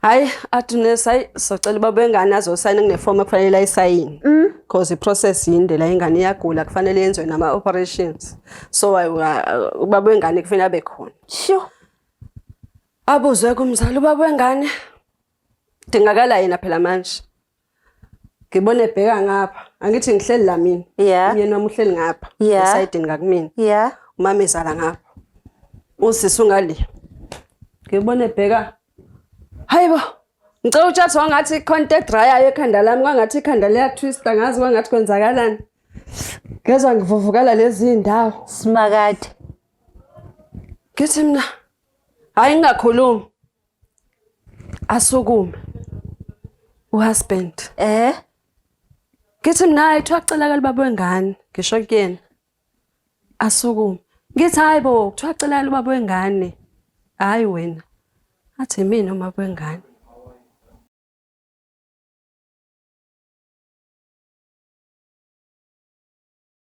Hayi athi nurse, hayi socela ubaba wengane azosayina, kunefomu ekufanele ayisayine. Because i-process yinde la, ingane iyagula, kufanele yenziwe nama-operations. So ubaba wengane kufanele abe khona. Sure. Abuzwe kumzali ubaba wengane. Dingakala yena phela manje. Ngibone ebheka ngapha. Angithi ngihleli la mina. Umyeni wami uhleli ngapha. Esayidini ngakumina. Umama ezala ngapha. Usisi ungale. Ngibone ebheka. Hayibo. Ngicela utshatha wangathi khona into edrayayo ekhanda lami, kwangathi ikhanda liyatwista, ngazi kwangathi kwenzakalani. Ngezwa ngivuvukala lezi ndawo. Simakade. Ngithi mina hayi ngingakhulumi. Asukume uhusband. Ngithi mina hayi kuthiwa kucelakala ubaba wengane, ngisho kuyena. Asukume. Ngithi hayi bo, kuthiwa kucelakala ubaba wengane. Hayi wena. Athi mina ubaba wengane.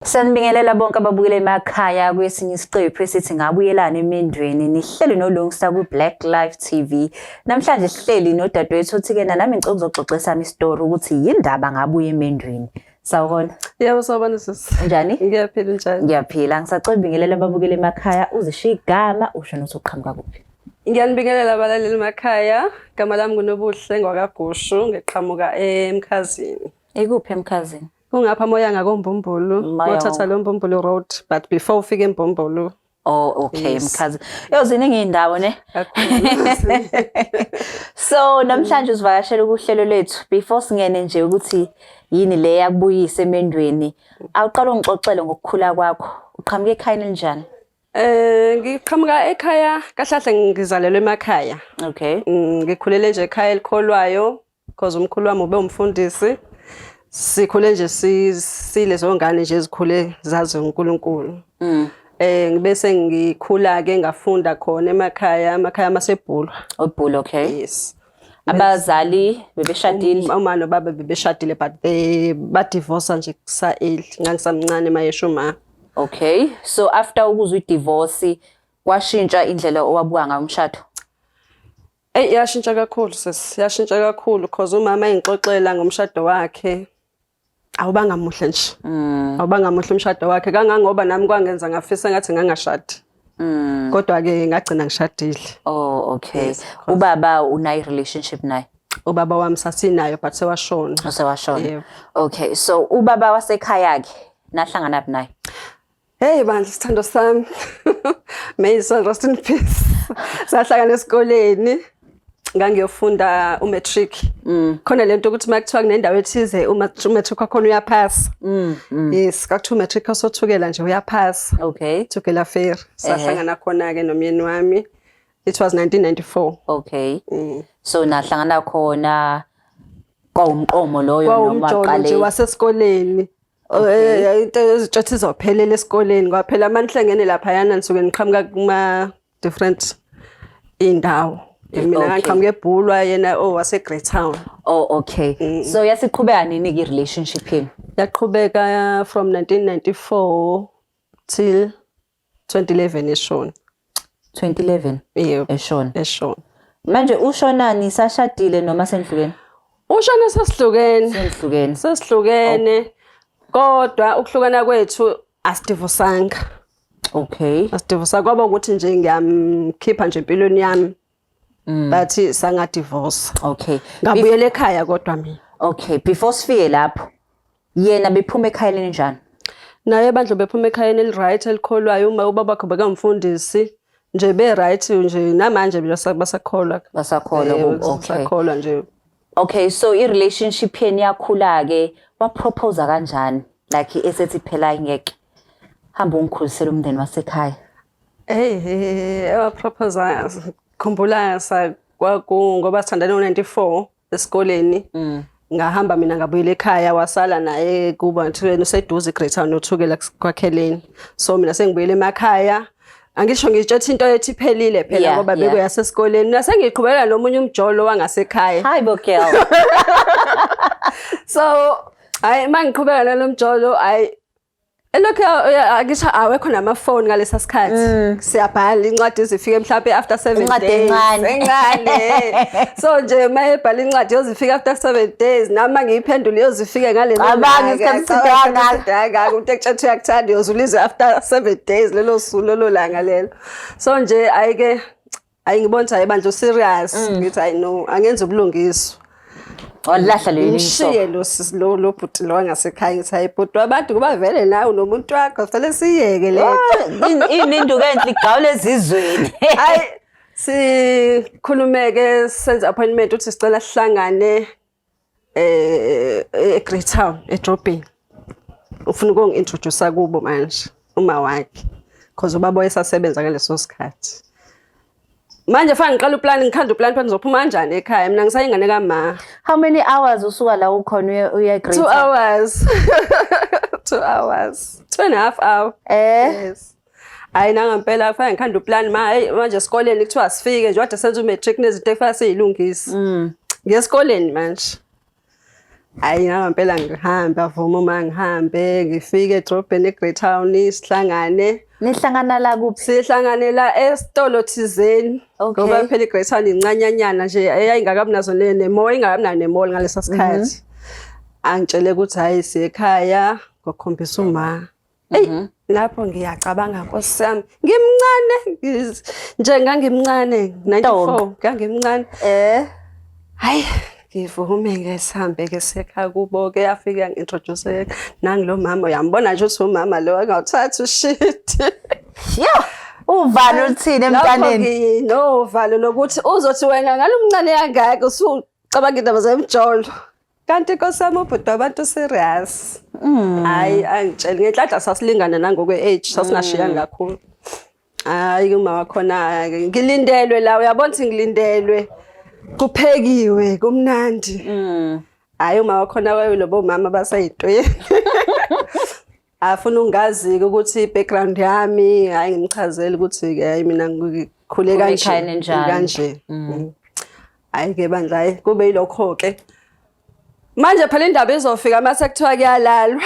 Sanibingelela bonke ababukele emakhaya kwesinye isiqephu esithi ngabuyelana emendweni, nihleli noLungsta ku-Black Life TV. Namhlanje sihleli nodadewethu othi-ke nami ngicela ukuzoxoxisana isitori ukuthi yindaba ngabuya emendweni. Sawubona. Yebo, sawubona sisi. Unjani? Ngiyaphila, unjani? Ngiyaphila. Ngisacela ubingelela ababukele emakhaya, uzishiye igama usho nokuthi uqhamuka kuphi. Ngiyanibingelela abalaleli emakhaya. Igama lami nguNobuhle ngwakaGushu, ngiqhamuka eMkhazini. Ikuphi eMkhazini? Kungapha moya ngakoMbumbulu, mothatha lo Mbumbulu road, but before ufike eMbumbulu. Oh, okay, yes. Mkhazi. Yo, ziningi iy'ndawo ne. So namhlanje usivakashela ukuhlelo lethu. Before singene nje ukuthi yini le yakubuyisa emendweni, awuqala ungixoxele ngokukhula kwakho. Uqhamuka ekhayeni elinjani? Ngiqhamuka ekhaya, kahle kahle ngizalelwe emakhaya. Okay. Ngikhulele nje ekhaya elikholwayo because umkhulu wami ube umfundisi. Sikhule nje silezo ngane nje ezikhule zazi uNkulunkulu. Ngibese ngikhula ke ngafunda khona emakhaya, emakhaya amasebhulu. Obhulu, okay. Yes. Abazali bebeshadile? Uma nobaba bebeshadile, but they ba divorce nje kusa early, ngangisamncane mayesho ma. Okay. So after ukuzwa i-divorce kwashintsha indlela owabuka ngayo umshado? Ey, yashintsha kakhulu sis, yashintsha kakhulu because umama engixoxela ngomshado wakhe awubanga muhle nje. Awubanga muhle umshado wakhe kangangoba nami kwangenza ngafisa ngathi ngangashadi. Kodwa ke ngagcina ngishadile. Oh, okay. Yes. Ubaba unayo relationship naye? Ubaba wami sasinayo but sewashona. Usewashona. Yebo. Okay, so ubaba wasekhaya ke nahlangana phi naye? Hey bandla, sithando sami. May his soul rest in peace. Sahlangana esikoleni. Ngangiyofunda umatric. Khona lento ukuthi makuthiwa kunendawo ethize umatric wakhona uyaphasa. Yes, kwakuthiwa umatric osothukela nje uyaphasa. Thukela Fair. Sahlangana khona ke nomyeni wami. It was 1994. Okay. So nahlangana khona kwawumqomo loyo noma Kwawumjolo nje qale wasesikoleni. Into ezitshathi izophelela esikoleni kwaphela manihlangene laphayana nisuke niqhamuka kuma different indawo. Mina ngangiqhamuka eBhulwa, yena oh wase Greytown. Oh, okay. So yasiqhubeka nini ke relationship yenu? Yaqhubeka from 1994 till 2011 eshona. 2011 Yebo. Eshona. Eshona. Manje ushona nisashadile noma senihlukene? Ushona sesihlukene. Senihlukene. Sesihlukene. Kodwa ukuhlukana kwethu asidivosanga. Asidivosa kwaba ukuthi nje ngiyamkhipha nje empilweni yami. But sanga divorce. Ngabuyela ekhaya kodwa mina. Okay, before sifike lapho, yena bephuma ekhayeni njani? Naye bandla bephuma ekhayeni eli right elikholwayo, uma ubaba wakhe bekamfundisi nje be right nje namanje basakholwa. Basakholwa, okay. Basakholwa nje. Okay, so i relationship yenu yakhula ke, wa propose kanjani? Like esethi phela ngeke hamba ungikhulisele umndeni wasekhaya. Hey, wa propose, khumbula sa kwaku ngoba sithandana ngo-94 esikoleni. Ngahamba mina ngabuyela ekhaya, wasala naye kuba ngithiwe useduze eGreytown noThukela kwakheleni. So mina sengibuyele emakhaya. Angisho ngitshethe into ethi iphelile phela ngoba bekuyasesikoleni. Nasengiqhubeka nomunye umjolo wangasekhaya. Hi bo girl. So hayi mangiqhubeka nalomjolo hayi. Elokhu akisho awekho namafoni ngalesa sikhathi. Siyabhala incwadi izifike mhlawumbe after 7 Incwadi days. encane. Encane. So nje mayebhala incwadi yozifika after 7 days nami ngiyiphendule yozifike ngalelo Cabanga isikhathi eside kangaka. kangaka. Umuntu ekutshela ukuthi uyakuthanda uyoze after 7 days lelo suku lelo langa lelo. So nje ayike ayingibona ukuthi hayi bandla serious ngithi hayi no angenza ubulungiswa. Walahla leli liso. Ngishiye lo sisi lo lo bhuti lo wangasekhaya ngithi hayi bhuti wabantu kuba vele nawe unomuntu wakho vele siyeke le nto. Ininduku enhle igawule ezizweni. Hayi sikhulumeke senze appointment uthi sicela sihlangane eGreytown edrobheni. Ufuna ukungi-introduce kubo manje uma wakhe because ubaba wayesasebenza ngaleso sikhathi. Manje fanele ngiqala uplan ngikhanda uplan phela ngizophuma kanjani ekhaya mina ngisayingane kama. How many hours usuka la ukhona uye Great 2 Town? hours. 2 hours. 2.5 hour. Yes. Hayi nangempela fanele ngikhanda uplan ma hey manje esikoleni kuthiwa sifike nje wade senza umatric nezinto ekufanele siyilungise. Ngiye esikoleni manje. Hayi nangempela ngihambe avuma uma ngihambe ngifike edrobheni eGreytown sihlangane. Nihlangana la kuphi? Sihlangane la esitolo thizeni. Ngoba phela iGreytown incanyanyana nje eyayingakabi nazo ne-mall ingakabi nayo ne-mall ngalesa sikhathi. Angitshele ukuthi hayi siyekhaya ngokukhombisa uma. Eyi lapho ngiyacabanga Nkosi yami ngimncane nje ngangimncane 94 ngangimncane. Hayi ngivume ke sihambe ke sekhaya kubo ke afike angi-introduce nangilo mama uyambona nje ukuthi umama lo angawuthathi ushit. Yo, uvalo oluthini emntaneni? Lapho nginovalo lokuthi uzothi wena ngalomncane kangaka usucabanga indaba zemjolo. Kanti Nkosi yami ubhuti wabantu serious. Hayi angitsheli ngenhlanhla sasilingana nangokwe age sasingashiyani kakhulu. Hayi uma wakhona ngilindelwe la uyabona ukuthi ngilindelwe. Kuphekiwe kumnandi. Hayi uma wakhona wayelobo mama baseyintweni. Afuna ungazi ukuthi i-background yami hayi ngimchazele ukuthi hayi mina ngikhule kanje ekhayeni enjani. kanje. Hayi ke bandla hayi kube yilokho ke. Manje phela indaba izofika mase kuthiwa kuyalalwa.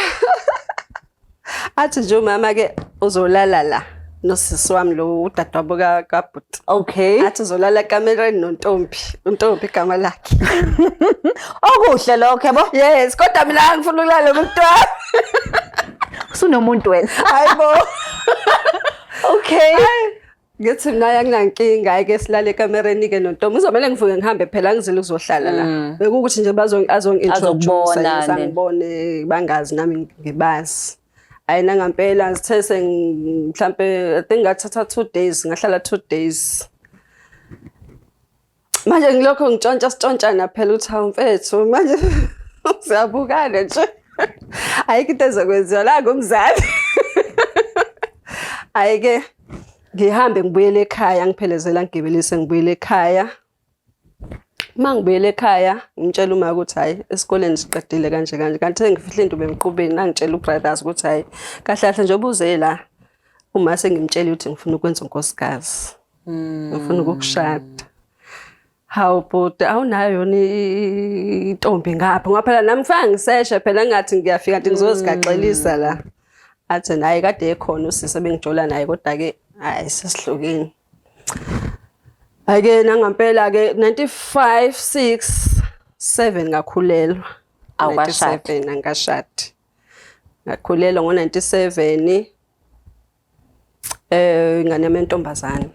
Athi nje umama ke uzolala la nosisi wami lo udadewabo kabhuti. Athi uzolala ekamereni noNtombi, uNtombi igama lakhe. Okuhle lokho yabo. Yes, kodwa mina ngifuna ukulala nomuntu wami. Usunomuntu wena. Hayibo. Okay. Ngithi mina anginankinga hayi ke silale ekamereni ke noNtombi. Uzomele ngivuke ngihambe phela ngizile ukuzohlala la. Bekukuthi nje azongi-introduce Azokubona, angibone bangazi nami ngibazi. Hayi nangampela ngithe mhlambe I think ngathatha 2 days ngahlala 2 days. Manje ngilokho ngitshontsha sitshontshana phela uthi hawu mfethu manje siyabukana nje. Ayikho into ezokwenziwa la ngumzali. Hayi ke ngihambe ngibuyele ekhaya ngiphelezela ngigibelise ngibuyele ekhaya. Uma ngibuyele ekhaya ngimtshela uma ukuthi hayi esikoleni siqedile kanje kanje kanti sengifihle into bemqubeni nangitshela ubrothers ukuthi hayi kahle kahle njengoba uze la uma sengimtshela ukuthi ngifuna ukwenza unkosikazi. Ngifuna ukukushada. Hawu bhuti awunayo yona intombi ngapha ngoba phela nami kufanele ngiseshe phela ngathi ngiyafika kanti ngizozigaxelisa la. Athi naye kade ekhona usisi ebengijola naye kodwa ke hayi sesihlukene. Hayi ke nangampela ke 95 6 7 ngakhulelwa. Awukashadi? 97 angikashadi. Ngakhulelwa ngo-97 ingane yami yentombazane.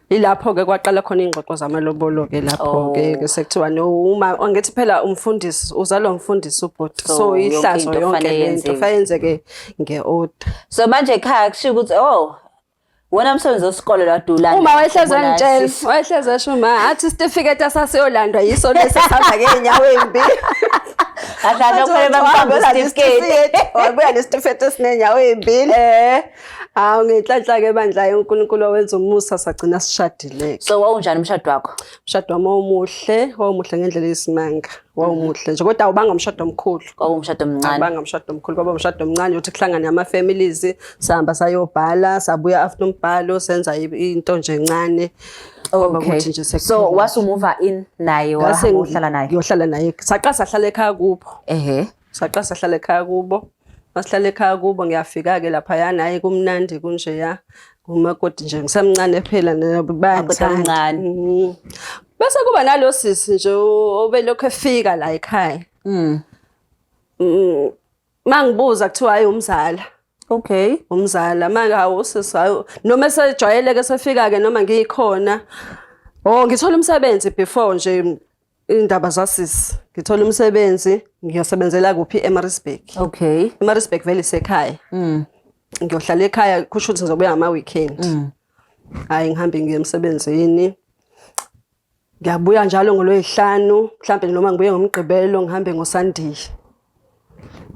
Ilapho ke kwaqala khona ingxoxo zamalobolo ke lapho ke sekuthiwa no uma angithi phela umfundisi uzalwa umfundisi ubhuti so yonke ihlazo into yonke kufanele lento yenziwe. fanele yenzeke nge-order. So manje ekhaya kushiwo ukuthi oh wena umsebenzi wesikole ladula. Uma wayehlezi engitshela, wayehlezi esho ma athi isitifiketi asasiyolandwa yiso lesi sihamba ngeenyawo ey'mbili. Kahle kahle kufanele bamqambe isitifiketi. Wabuya nesitifiketi esinenyawo ey'mbili. Hawu ngenhlanhla ke bandla uNkulunkulu wenza umusa sagcina sishadile. So wawunjani umshado wakho? Umshado wami wawumuhle, wawumuhle ngendlela eyisimanga. Wawumuhle nje kodwa awubanga umshado omkhulu. Kwawumshado omncane. Awubanga umshado omkhulu, kwaba umshado omncane ukuthi kuhlangane ama-families, sahamba sayobhala, sabuya after umbhalo, senza into nje encane. Kwaba Okay. ukuthi nje So sekuphela. wasumuva in naye Ngase wahamba uhlala naye. Ngiyohlala naye. Saqala sahlala ekhaya kubo. Ehhe. Saqala sahlala ekhaya kubo. Masihlala ekhaya kubo ngiyafika-ke laphayana, hhayi kumnandi kunjeya. Umakoti nje ngisamncane phela nabo bayangithanda. Makoti omncane. Bese kuba nalo sisi nje obelokhu efika la ekhaya. Mangibuza kuthiwa hayi umzala. Okay. Umzala manje hawu usisi hayi noma esejwayeleke sefika ke noma ngikhona. Oh ngithola umsebenzi before nje indaba zasisi. Ngithola umsebenzi ngiyosebenzela kuphi eMaritzburg. Okay. eMaritzburg vele isekhaya. Ngiyohlala ekhaya kusho ukuthi ngizobuya ngama weekend. Hayi ngihambe ngiye emsebenzini. Ngiyabuya njalo ngolwesihlanu, mhlambe noma ngibuye ngomgqibelo ngihambe ngoSunday.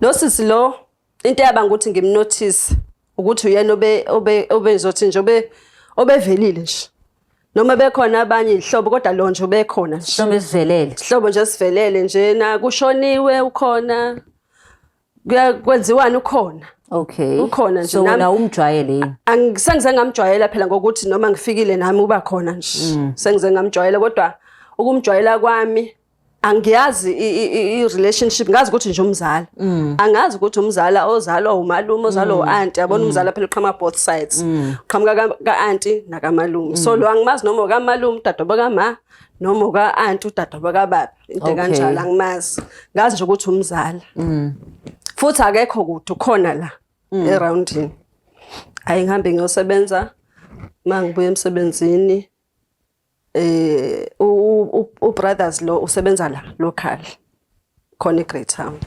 Lo sisi lo into eyabanga ukuthi ngimnotice ukuthi uyena obe obe obezothi nje obe obevelile nje. Noma bekhona abanye ihlobo kodwa lo nje ubekhona nje. Hlobo esivelele. Ihlobo nje sivelele nje na kushoniwe ukhona. Kwenziwani ukhona. Okay. Ukhona nje So wena umjwayele yini? Angisengize ngamjwayela phela ngokuthi noma ngifikile nami uba khona nje. Sengize ngamjwayela kodwa ukumjwayela kwami angiyazi i-relationship ngazi ukuthi nje umzala. Angazi ukuthi umzala ozalwa umalume ozalwa u-auntie yabona umzala phela uqhamuka both sides. Uqhamuka ka-auntie nakamalume. So lo angimazi noma ukamalume udadewabo kama noma uka-auntie udadewabo kababa into kanjalo angimazi. Ngazi nje ukuthi umzala. Futhi akekho kude ukhona la eroundini. Hayi ngihambe ngiyosebenza mangibuya emsebenzini u brothers lo usebenza la local khona eGreytown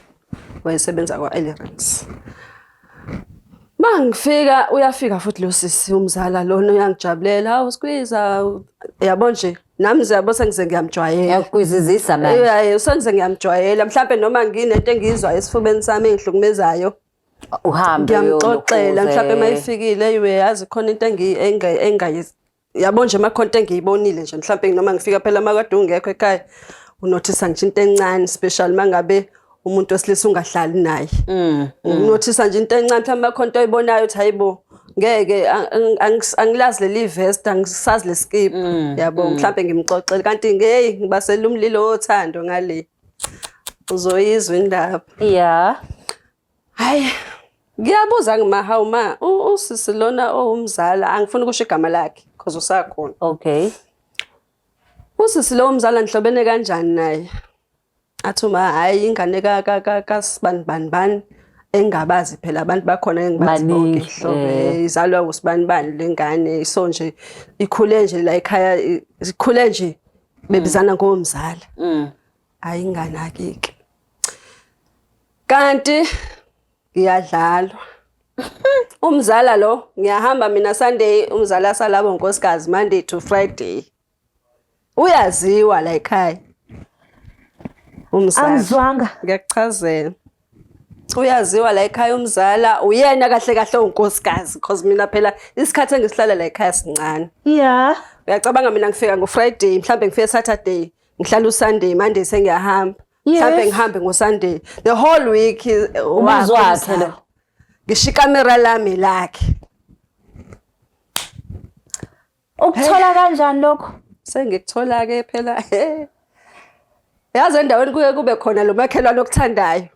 wayesebenza kwa Ellerings. Mangifika uyafika futhi lo sisi umzala lona uyangijabulela hawu squeeze yabo nje nami yabo sengize ngiyamjwayela. Yakukwizizisa manje. Eh sengize ngiyamjwayela mhlambe noma nginento engiyizwa esifubeni sami engihlukumezayo Uhambe ngiyamxoxela mhlambe mayifikile uyazi khona into engayi yabo nje makhonto engiyibonile nje mhlambe noma ngifika phela makade ungekho ekhaya unothisa nje into encane special mangabe umuntu wesilisa ungahlali naye. Unothisa nje into encane mhlambe makhonto oyibonayo uthi hayibo ngeke angilazi leli vest angisazi leskip yabo mhlambe ngimxoxele kanti ngey ngibasela umlilo wothando ngale. Uzoyizwa indaba. Yeah. Hayi ngiyabuza ngima hawu ma usisi lona owumzala angifuni ukusho igama lakhe because usakhona. Okay. Usisi lo umzala nihlobene kanjani naye? Athi uma hayi ingane ka ka ka kasibani bani bani engabazi phela abantu bakhona engibazi bonke Baningi, hlobo izalwa usibani bani lengane so nje ikhule nje la ekhaya ikhule nje bebizana ngomzala. Hayi inganaki ke. Kanti ngiyadlalwa. Umzala lo ngiyahamba mina Sunday umzala salabo nkosikazi Monday to Friday. Uyaziwa la ekhaya. Umzala. Angizwanga. Ngiyakuchazela. Uyaziwa la ekhaya umzala uyena kahle kahle unkosikazi because mina phela isikhathi engisihlala la ekhaya sincane. Yeah. Uyacabanga mina ngifika ngoFriday mhlambe ngifike Saturday ngihlala uSunday Monday sengiyahamba. Mhlambe ngihambe ngoSunday the whole week Umuzi wakhe lo. Ngisho ikamera lami lakhe. Ukuthola kanjani lokho? Sengikuthola ke phela. Yazi endaweni kuye kube khona lo makhelwane okuthandayo.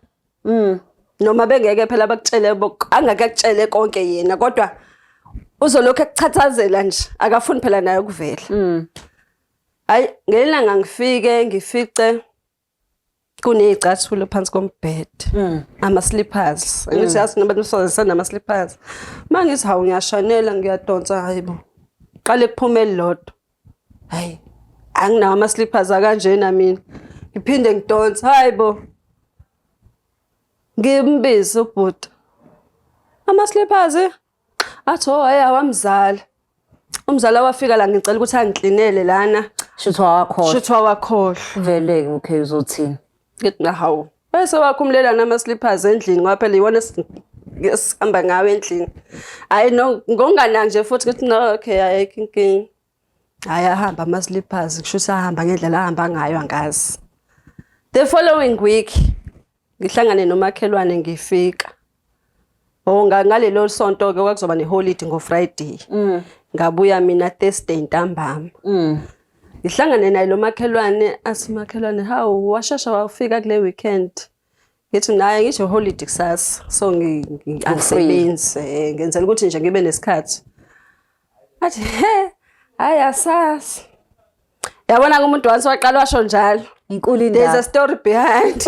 Noma bengeke phela bakutshele angeke akutshele konke yena kodwa uzolokhu ekuchathazela nje akafuni phela naye ukuvela. Hayi ngelanga ngifike ngifice kunezicathulo phansi kombhede. Ama slippers. Angithi yazi nabantu besifazane nama slippers. Mangithi hawu ngiyashanela ngiyadonsa hayibo. Qale kuphume elilodwa. Hayi anginawo ama slippers akanjena mina. Ngiphinde ngidonse hayibo. Ngimbize ubhuti. Ama slippers athi oh hayi awamzala. Umzala wafika la ngicela ukuthi angiklinele lana. Shuthi wawakhohlwa. Shuthi wawakhohlwa. Vele okay uzothini? Ngithi hawu. Bese wakhumulela nama slippers endlini ngoba phela iwona esihamba ngawo endlini. Hayi no ngonganaki nje futhi ngithi no okay ayikho inkinga. Hayi ahamba ama slippers kusho ukuthi ahamba ngendlela ahamba ngayo angazi. The following week ngihlangane nomakhelwane ngifika. Oh ngalelo sonto ke kwakuzoba neholiday ngoFriday. Ngabuya mina Thursday ntambama. Ngihlangane naye lo makhelwane athi makhelwane hawu washesha wafika kule weekend. Ngithi naye ngisho holiday kusasa, so angisebenzi, ngenzela ukuthi nje ngibe nesikhathi. Athi he, hayi asazi. Yabona ke umuntu once waqala washo njalo. Inkulu There's a indaba. story behind.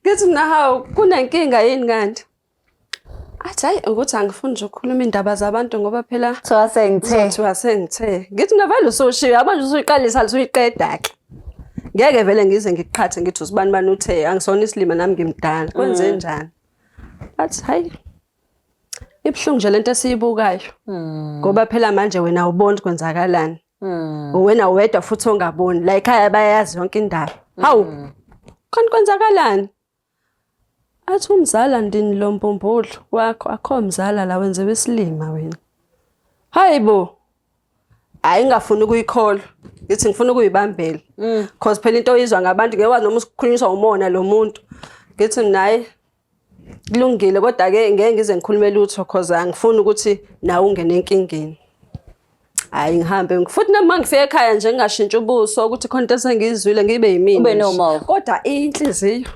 Ngithi mina hawu, kunenkinga yini kanti? Athi hayi, ukuthi angifuni nje ukukhuluma indaba zabantu ngoba phela Kuthiwa sengithe. Kuthiwa sengithe. Ngithi mina vele usushiya, yabo nje usuyiqalisa usuyiqeda ke. Ngeke vele ngize ngikuqhathe ngithi usibani bani uthe, angisona isilima nami ngimdala. Kwenze njani? Athi hayi, ibuhlungu nje lento esiyibukayo. Ngoba phela manje wena awuboni kwenzakalani. Wena wedwa futhi ongaboni. La ekhaya bayayazi yonke indaba. Hawu. Kanti kwenzakalani? Athi umzala ndini lo mbumbulu wakho, akho mzala la, wenze isilima wena. Hayibo. Hayi, ngingafuni ukuyikholwa. Ngithi ngifuna ukuyibambela. Cause phela into oyizwa ngabantu ngeke wazi noma usukhulunyiswa umona lo muntu. Ngithi naye kulungile, kodwa ke ngeke ngize ngikhulume lutho cause angifuni ukuthi nawe ungene enkingeni. Hayi, ngihambe futhi noma ngifika ekhaya nje ngingashintsha ubuso ukuthi khona into esengiyizwile, ngibe yimina Ube nje. normal. Kodwa inhliziyo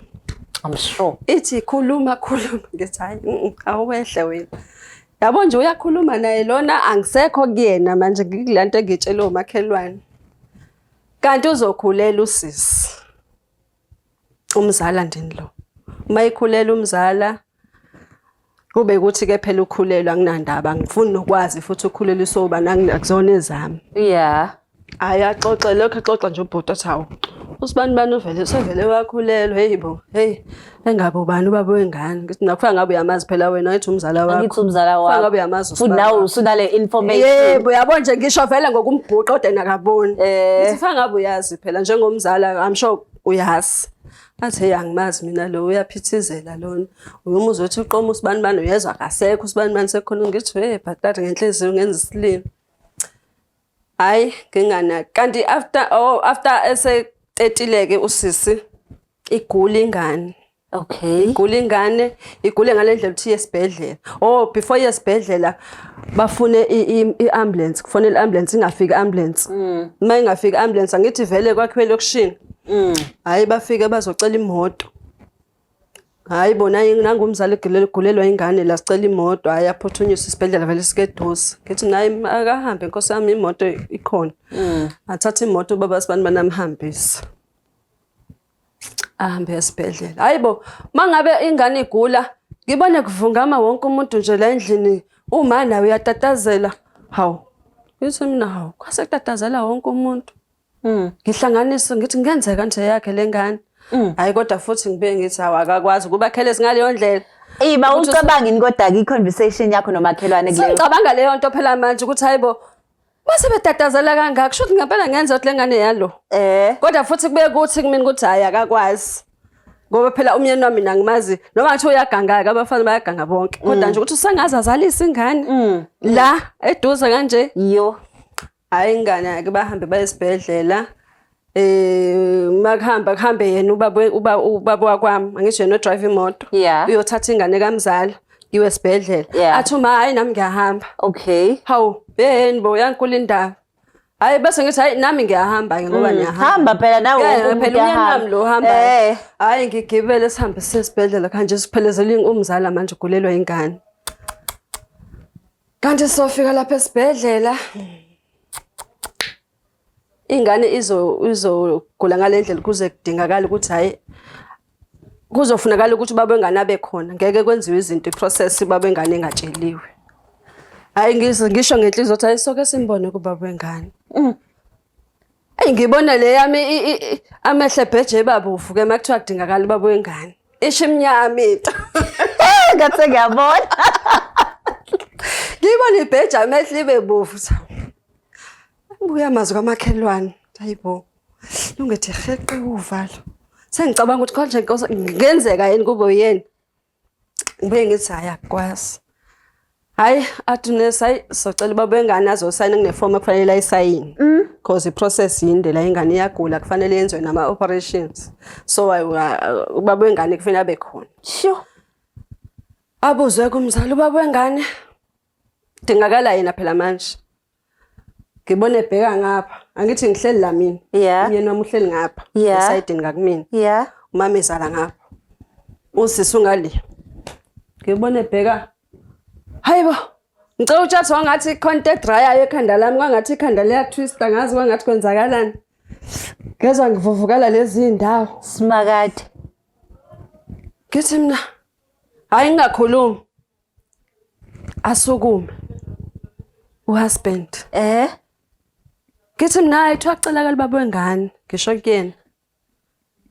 I'm sure. ithi khuluma, khuluma. Ngithi hayi, awuwehle wena. Yabo nje uyakhuluma naye lona, angisekho kuyena manje, ngikula nto engitshela omakhelwane. Kanti uzokhulela usisi. Umzala ndini lo. Uma ikhulela umzala, kube ukuthi ke phela ukhulelwa, anginandaba, angifuni nokwazi futhi ukhuleliswa ubani, akuzona ezami. Hayi, axoxe lokho, exoxa nje ubhuti, athi hawu, usibani bani uvele usevele wakhulelwa, hey bo, hey, engabe ubani ubaba wengane? Ngithi nakufika ngabe uyamazi phela wena, ngithi umzala wakho. Angithi umzala Kufika wakho. ngabe uyamazi Futhi usibani nawe wakho. usunale information. Yebo, yabo nje ngisho vele ngokumbhuqa kodwa yena akaboni. Ngithi faka ngabe uyazi phela njengomzala, I'm sure uyazi. Athi hey, angimazi mina lo, uyaphithizela lona. Uyumuzwa uthi uqoma usibani bani, uyezwa akasekho usibani bani sekhona. Ngithi hey, bhatata ngenhliziyo ngenza isilima. Hayi, nginganaki. Kanti after esetetile-ke usisi, igula ingane. Igula ingane, igule ngale ndlela ukuthi iye esibhedlela. Oh, before iye esibhedlela bafune i-ambulance, kufonela i-ambulance, ingafiki i-ambulance. Uma ingafiki i-ambulance, angithi vele kwakhiwe elokishini. Hhayi, bafike bazocela imoto. Hhayi bona, nangumzali egulelwa ingane la, sicela imoto. Hhayi, aphuthunyiswe isibhedlela vele sikeduze. Ngithi naye akahambe nkosi yami, imoto ikhona. Athathe imoto ubaba sibani banamhambisa. Ahambe esibhedlela. Hayi bo, mangabe ingane igula, ngibone kuvungama wonke umuntu nje la endlini. Uma nawe uyatatazela. Hawu. Ngithi mina hawu, kwase kutatazela wonke umuntu. Ngihlanganise ngithi kungenzeka nje yakhe lengane. Hayi, kodwa futhi ngibuye ngithi hawu, akakwazi ukuba careless ngaleyo ndlela. Ima ucabanga yini kodwa ke i-conversation yakho nomakhelwane kuleyo? Sengicabanga leyo nto phela manje ukuthi hayibo, base betatazela kangaka, kusho ukuthi ngempela ngenza ukuthi lengane yalo. Kodwa futhi kube kuthi kumina ukuthi hayi, akakwazi. Ngoba phela umyeni wami mina ngimazi, noma ngathi uyaganga-ke, abafana bayaganga bonke. Kodwa nje ukuthi usengaze azalise ingane la eduze kanje. Yo. Hayi, ingane ake bahambe baye esibhedlela. Makuhamba kuhambe yena ubaba, ubaba wakwami, angisho yena odrive imoto. Uyothatha ingane kamzala iwe esibhedlela. Athi uma hayi, nami ngiyahamba. Hawu, yeni bo, yankulu indaba. Hayi, bese ngithi hayi, nami ngiyahamba ke ngoba niyahamba. Hamba phela nawe, Yeah, wonke umuntu phela umyeni uyahamba. wami lo uhamba. Hayi, ngigibele sihambe sesibhedlela kanje, siphelezele umzala manje ugulelwa ingane. Kanti sofika lapha esibhedlela, ingane izogula ngale ndlela kuze kudingakala ukuthi hayi, kuzofunakala ukuthi ubaba wengane abe khona. Ngeke kwenziwe izinto, i-process, ubaba wengane engatsheliwe. Hayi, ngisho ngenhliziyo ukuthi hayi, soke simbone kubaba wengane. Eyi, ngibona le yami amehlo ebheje ebabovu ke makuthiwa kudingakala ubaba wengane. Isho imnyama into. Ngathi ngiyabona. Ngibona ibheja amehlo ibe bovu. Buya amazwi kamakhelwane. Hayibo. Lungethi heqe uvalo. Sengicabanga ukuthi konje Nkosi ngenzeka yini kube uyena. Ngibuye ngithi hayi, akukwazi. Hayi, athi nesi hayi, socela ubaba wengane azosayina, kunefomu ekufanele ayisayine. Because i-process yinde la, ingane iyagula, kufanele yenziwe nama-operations. So ubaba wengane kufanele abe khona. Abuzwe kumzali ubaba wengane. Dingakala yena phela manje. Ngibone ebheka ngapha. Angithi ngihleli la mina. Umyeni wami uhleli ngapha. Esayidini ngakumina. Umama ezala ngapha. Usisi ungale. Ngibone bheka. Hayibo. Ngicela utshathi wangathi khona into edrayayo ekhanda lami kwangathi ikhanda liyatwista ngazi kwangathi kwenzakalani. Ngezwa ngivuvukala lezi ndawo. Simakade. Ngithi mina hayi ngingakhulumi. Asukume. Uhusband. Eh? Ngithi mina hayi kuthiwa kucelakala ubaba wengane ngisho kuyena.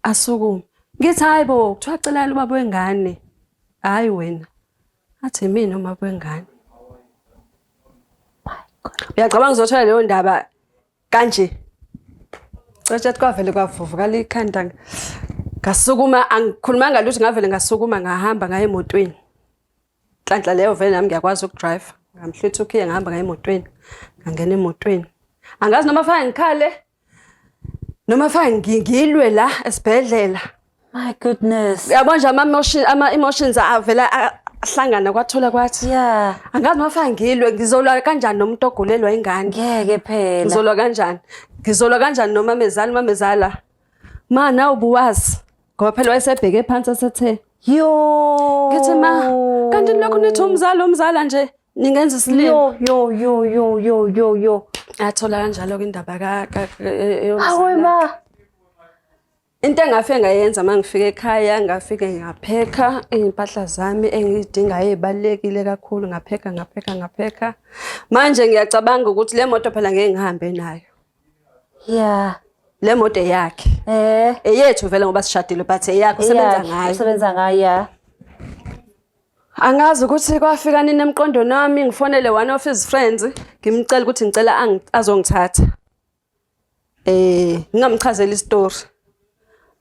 Asukume. Ngithi hayi bo kuthiwa celakala ubaba wengane. Hayi wena. Athi mina ubaba wengane. Uyacabanga uzothola leyo ndaba kanje. Cishe kwavele kwavuvukala ikhanda. Ngasukuma angikhulumanga lutho ngavele ngasukuma ngahamba ngaya emotweni. Nhlanhla leyo vele nami ngiyakwazi ukudrive. Ngamhlwitha ukhiye ngahamba ngaya emotweni. Ngangena emotweni. Angazi noma fanele ngikhale noma fanele ngilwe la esibhedlela. My goodness. Uyabona nje ama-emotion ama-emotions avela ahlangana kwathola kwathi. Yeah. Angazi noma fanele ngilwe ngizolwa kanjani nomuntu ogulelwa ingane. Ngeke phela. Ngizolwa kanjani? Ngizolwa kanjani nomamezala umamezala? Ma nawe ubuwazi ngoba phela wayesebheke phansi esethe Yo. Ngithi ma kanti lokhu nithi umzali umzala nje ningenza isilima. Yo yo yo yo yo yo yo. Athola kanjalo ke indaba ka ka Hawe ma. Into engafike ngayenza uma ngifika ekhaya ngafike ngaphekha iy'mpahla zami engiy'dingayo ey'balulekile kakhulu ngaphekha ngaphekha ngaphekha. Manje ngiyacabanga ukuthi le moto phela ngeke ngihambe nayo. Yeah. Le moto eyakhe. Eh. Eyethu vele ngoba sishadile but eyakhe usebenza ngayo. Usebenza ngayo yeah. Angazi ukuthi kwafika nini emqondweni wami ngifonele one of his friends ngimcela ukuthi ngicela azongithatha. Eh ngingamchazela isitori.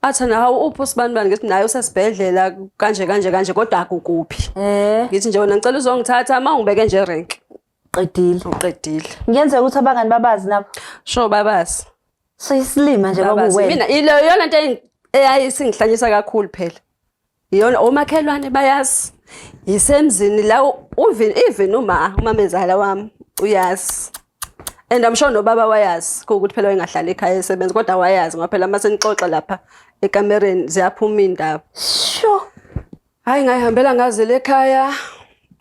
Athi na hawu uphi usibani bani ngithi naye usesibhedlela kanje kanje kanje kodwa akukuphi. Eh. Ngithi nje wena ngicela uzongithatha uma ungibeke nje rank. Qedile. Uqedile. Ngiyenzeka ukuthi abangani babazi nabo. Sure babazi. So isilima nje kwakuwena. Mina iyona nto eyayisingihlanyisa kakhulu phela. Iyona omakhelwane bayazi. Yisemzini la even even uma umamezala wami uyazi. And I'm sure nobaba wayazi kuwukuthi phela wayengahlali ekhaya esebenza kodwa wayazi ngoba phela uma senixoxa lapha ekamereni ziyaphuma iy'ndaba. Sure. Hayi ngayihambela ngazela ekhaya.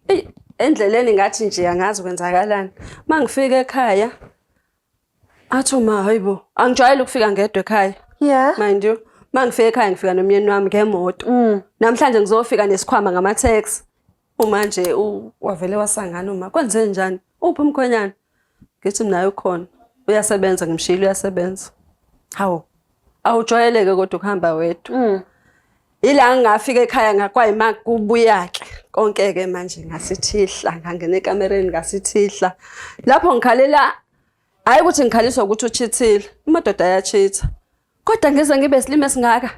Eyi endleleni ngathi nje angazi kwenzakalani. Uma ngifika ekhaya athi uma hayibo angijwayele ukufika ngedwa ekhaya. Yeah. Mind you, uma ngifika ekhaya ngifika nomyeni wami ngemoto. Namhlanje ngizofika nesikhwama ngama-taxi. Uma nje wavele wasangana uma kwenze njani? Uphi umkhwenyana? Ngithi mina ukhona. Uyasebenza ngimshiyile uyasebenza. Hawu. Awujwayeleke kodwa ukuhamba wedwa. Ila ngafika ekhaya ngakwayima kubuya ke konke ke manje ngasithihla ngangena ekamereni ngasithihla. Lapho ngikhalela hayi ukuthi ngikhaliswa ukuthi uchithile. Amadoda ayachitha. Kodwa ngize ngibe silima esingaka.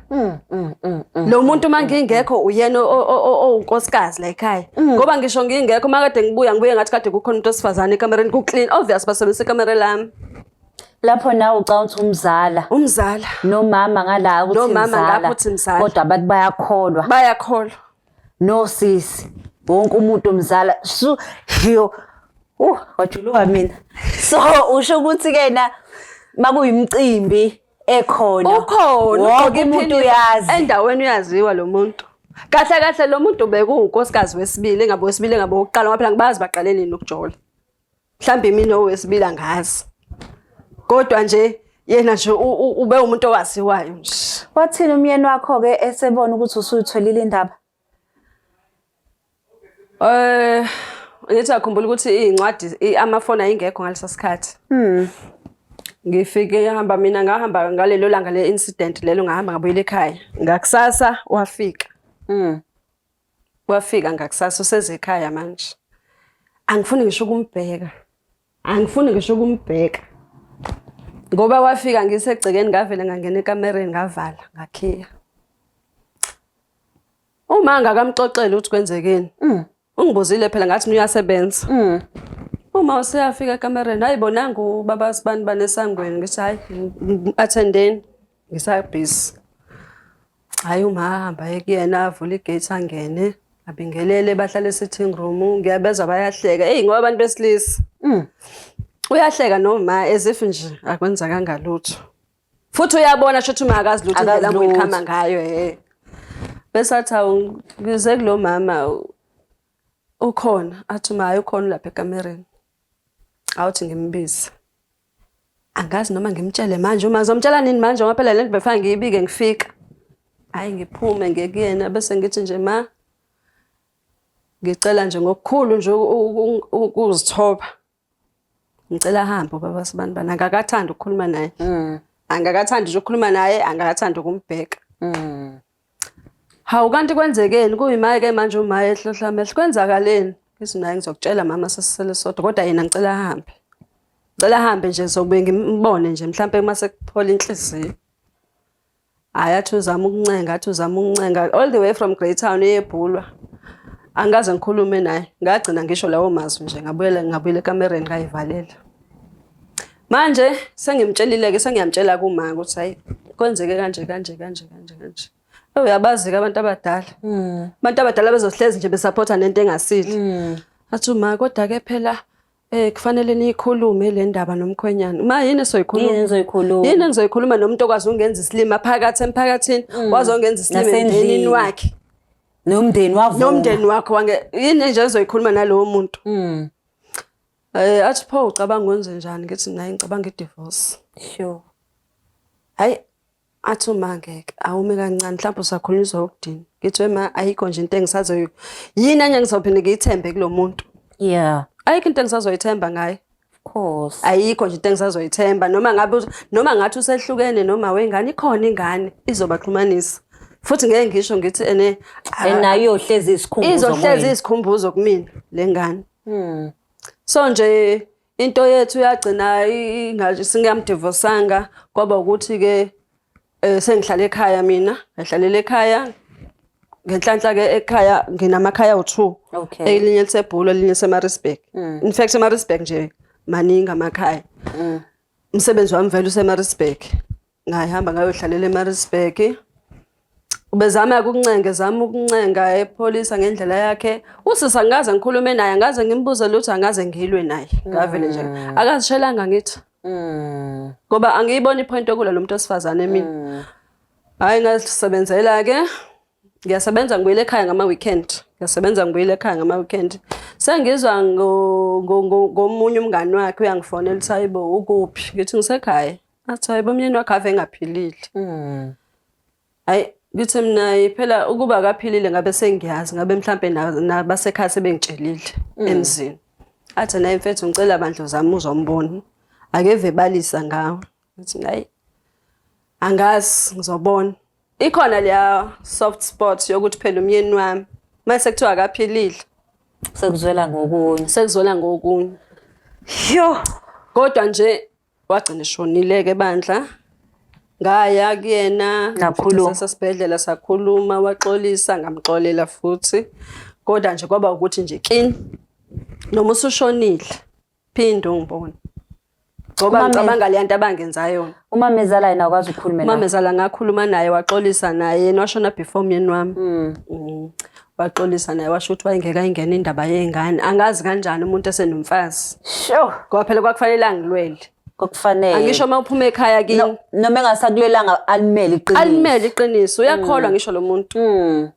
Lo muntu uma ngingekho uyena owunkosikazi la ekhaya. Ngoba ngisho ngingekho uma kade ngibuya ngibuye ngathi kade kukhona umuntu osifazane ekamereni ku clean obvious basebenzisa ikamera lami. Lapho nawe ucabanga ukuthi umzala. Umzala. Nomama ngala ukuthi Nomama ngapha uthi mzala. Kodwa abantu bayakholwa. Bayakholwa. Nosisi wonke umuntu umzala. Su yo. Wajuluka mina. So usho ukuthi ke na makuyimicimbi ekhona. Ukhona wonke umuntu uyazi. Endaweni uyaziwa lo muntu. Kahle kahle lo muntu bekuwunkosikazi wesibili engabe wesibili engabe wokuqala ngoba phela ngibazi baqale nini ukujola. Mhlawumbe mina owesibili angazi. Kodwa nje yena nje ube umuntu owaziwayo nje. Wathini umyeni wakho ke esebona ukuthi usuyitholile indaba? Ngithi akhumbula ukuthi iy'ncwadi amafoni ayingekho ngalesa sikhathi. Ngifike hamba mina ngahamba ngalelo langa le incident lelo ngahamba ngabuyela ekhaya. Ngakusasa wafika. Wafika ngakusasa useze ekhaya manje. Angifuni ngisho ukumbheka. Angifuni ngisho ukumbheka. Ngoba wafika ngisegcekeni ngavele ngangena ekamereni ngavala ngakhiya. Uma ngakamxoxela ukuthi kwenzekeni. Ungibuzile phela ngathi mina uyasebenza. Uma useyafika ekamereni hayi bonanga ubaba sibani banesangweni ngithi hayi attendeni ngisabhizi. Hayi uma ahamba ekuyena avule igate angene abingelele bahlale sitting room ngiyabezwa bayahleka. Hey ngoba abantu besilisa. Uyahleka noma as if nje akwenzakanga lutho. Futhi uyabona shuthi uma akazi lutho indlela Akazi lutho. amuyikhama ngayo eh. Bese athi awu ngize kulo mama ukhona, athi uma hayi ukhona lapha ekamereni. Awuthi ngimbize. Angazi noma ngimtshele manje uma ngizomtshela nini manje ngoba phela lento befana ngiyibike ngifika. Hayi ngiphume ngiye kuyena bese ngithi nje ma ngicela nje ngokukhulu nje ukuzithoba. Ngicela ahambe ubaba sibanibani angakathandi ukukhuluma naye. Angakathandi nje ukukhuluma naye, angakathandi ukumbheka. Hawu kanti kwenzekeni kuyima-ke manje uma ehlohla amehlo kwenzakaleni? Ngithi naye ngizokutshela mama sesisele sodwa kodwa yena ngicela ahambe. Ngicela ahambe nje sokubuye ngimbone nje mhlampe uma sekuphola inhliziyo. Hhayi athi uzama ukuncenga athi uzama ukuncenga all the way from Greytown eyebhulwa. Angikaze ngikhulume naye ngagcina ngisho lawo mazwi nje ngabuyela ngabuyela ekamereni ngayivalela. Manje sengimtshelile-ke sengiyamtshela kuma ukuthi hayi kwenzeke kanje kanje kanje kanje kanje. Uyabazi-ke abantu abadala. Abantu abadala bezohlezi nje besaphotha nento engasile. Athi uma kodwa-ke phela kufanele niyikhulume le ndaba nomkhwenyana. Ma yini esoyikhuluma? Yini enizoyikhuluma? Yini engizoyikhuluma nomuntu okwazi ungenza isilima phakathi emphakathini, wazi ungenza isilima emndenini wakhe. Nomndeni wavuma. Nomndeni wakhe wange yini nje ezoyikhuluma nalowo muntu? Athi pho ucabanga wenze njani? Ngithi naye ngicabanga i-divorce. Sure. Hayi athi uma ngeke awume kancane mhlawumbe usakhulunyiswa ukudina. Ngithi wema ayikho nje into engisazoyo. Yini enye ngizophinde ngiyithembe kulo muntu? Yeah. Ayikho into engisazoyithemba ngaye. Of course. Ayikho nje into engisazoyithemba noma ngabe noma ngathi usehlukene noma wengane ikhona ingane izobaxhumanisa. Futhi ngeke ngisho ngithi ene nayo iyohlezi isikhumbuzo. Izohlezi isikhumbuzo kumina lengane. So nje into yethu yagcina ingaje singamdivosanga kwaba ukuthi ke sengihlala ekhaya mina ngihlalela ekhaya ngenhlanhla ke ekhaya nginamakhaya awu2. Elinye lisebhulo elinye seMaritzburg. In fact eMaritzburg nje maningi amakhaya. Umsebenzi wami vele useMaritzburg. Ngahamba ngayohlalela eMaritzburg. Ubezama ukuncenga ezama ukuncenga epholisa ngendlela yakhe. Usisi angikaze ngikhulume naye, angaze ngimbuze lutho, angaze ngilwe naye. Ngavele nje akazishelanga ngithi. Ngoba angiyiboni ipoint yokulwa lo muntu osifazane mina. Hayi ngazisebenzela ke. Ngiyasebenza ngibuyele ekhaya ngama weekend. Ngiyasebenza ngibuyele ekhaya ngama weekend. Sengizwa ngomunye umngani wakhe uyangifonela uthi hayibo ukuphi? Ngithi ngisekhaya. Athi hayibo umyeni wakhe ave engaphilile. Hayi ngithi mina phela ukuba akaphilile ngabe sengiyazi ngabe mhlambe nabasekhaya sebengitshelile emzini. Athi naye mfethu ngicela bandla zami uzombona. Akeve balisa ngawe. Ngithi hayi angazi ngizobona. Ikhona leya soft spot yokuthi phela umyeni wami mase kuthiwa akaphilile. Sekuzwela ngokunye. Sekuzwela ngokunye. Yo. Kodwa nje wagcina eshonile ke bandla. Ngaya kuyena nakhuluma sasibhedlela sakhuluma waxolisa ngamxolela futhi. Kodwa nje kwaba ukuthi nje kini noma usushonile phinde ungibone. Ngoba ngicabanga le nto abangenza yona. Umamezala yena akwazi ukukhuluma naye. Umamezala ngakhuluma naye waxolisa naye yena washona before umyeni wami. Waxolisa naye washo ukuthi wayengeke ayingene indaba yengane. Angazi kanjani umuntu esenomfazi. Sure. Ngoba phela kwakufanele angilwele. Kwakufanele. Angisho uma uphuma ekhaya kini. Noma engasakulwelanga alimele iqiniso. Alimele iqiniso. Uyakholwa ngisho lo muntu.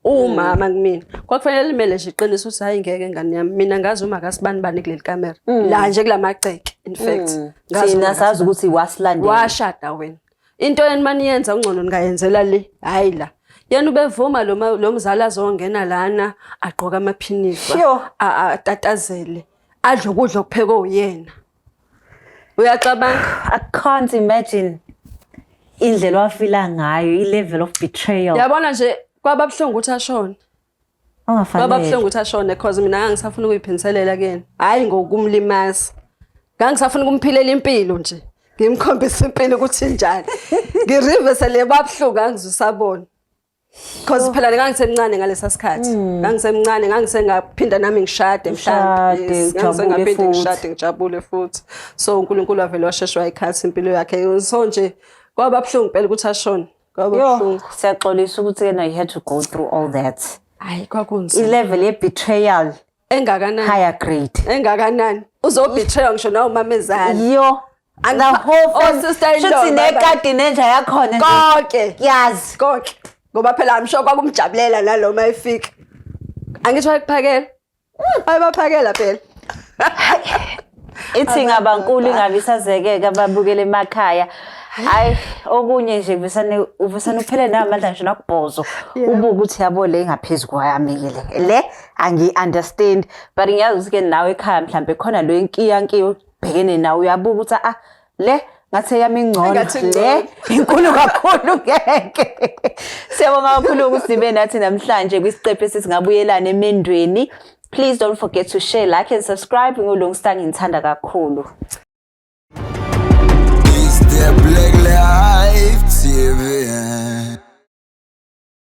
Umama kumina. Kwakufanele alimele nje iqiniso ukuthi hayi ngeke ngane yami. Mina ngazi uma kasibani bani kuleli kamera. La nje kulamagceke in fact. Thina sazi ukuthi wasilandela. Washada wena. Into yeni maniyenza ungcono ningayenzela le. Hayi la. Yena ubevuma lo mzali azongena lana agqoka amaphinifa atatazele adle ukudla okuphekwe uyena. Uyacabanga? I can't imagine indlela wafila ngayo, i-level of betrayal. Yabona nje kwaba buhlungu ukuthi ashone. Ongafanele. Kwaba buhlungu ukuthi ashone because mina ngangisafuna ukuyiphindiselela kuyena. Hayi ngokumlimaza. Ngangisafuna ukumphilela impilo nje. Ngimkhombise impilo ukuthi injani. Ngireverse le babuhlungu angizusabona. Because phela ngangisemncane ngalesa sikhathi. Ngangisemncane ngangisengaphinda nami ngishade mhlawumbe. Ngangisengaphinda ngishade ngijabule futhi. So uNkulunkulu wavele washeshwa ikhathi impilo yakhe. So nje kwaba buhlungu phela ukuthi ashone. Kwaba buhlungu. Siyaxolisa ukuthi yena you had to go through all that. Hayi kwakunzima. I-level ye-betrayal engakanani? Higher grade. Engakanani? Uzobetray ngisho nawe umamezala. Yo. The whole sister in law. Shuthi nekati nenja yakhona nje. Konke. Yazi. Konke. Ngoba phela I'm sure kwakumjabulela naloma efika. Angithi wayekuphakela. Wayebaphakela phela. Ithi ngabankulu ingabe isazekeka ababukele emakhaya. Hayi, okunye nje kuvesane uvesane uphele namandla ngisho nakubhozo. Ubuke ukuthi yabo le ingaphezu kwami ke le. Le angi understand, but ngiyazi ukuthi ke nawe ekhaya mhlambe khona lo inkiya nkiya ubhekene nawe, uyabuka ukuthi ah, le ngathi eyami ingcono, Engathi le inkulu kakhulu, ngeke. Siyabonga kakhulu ukuthi nibe nathi namhlanje kwisiqephu esingabuyelana emendweni. Please don't forget to share, like and subscribe. NguLungsta, ngithanda kakhulu. It's the Black Life TV.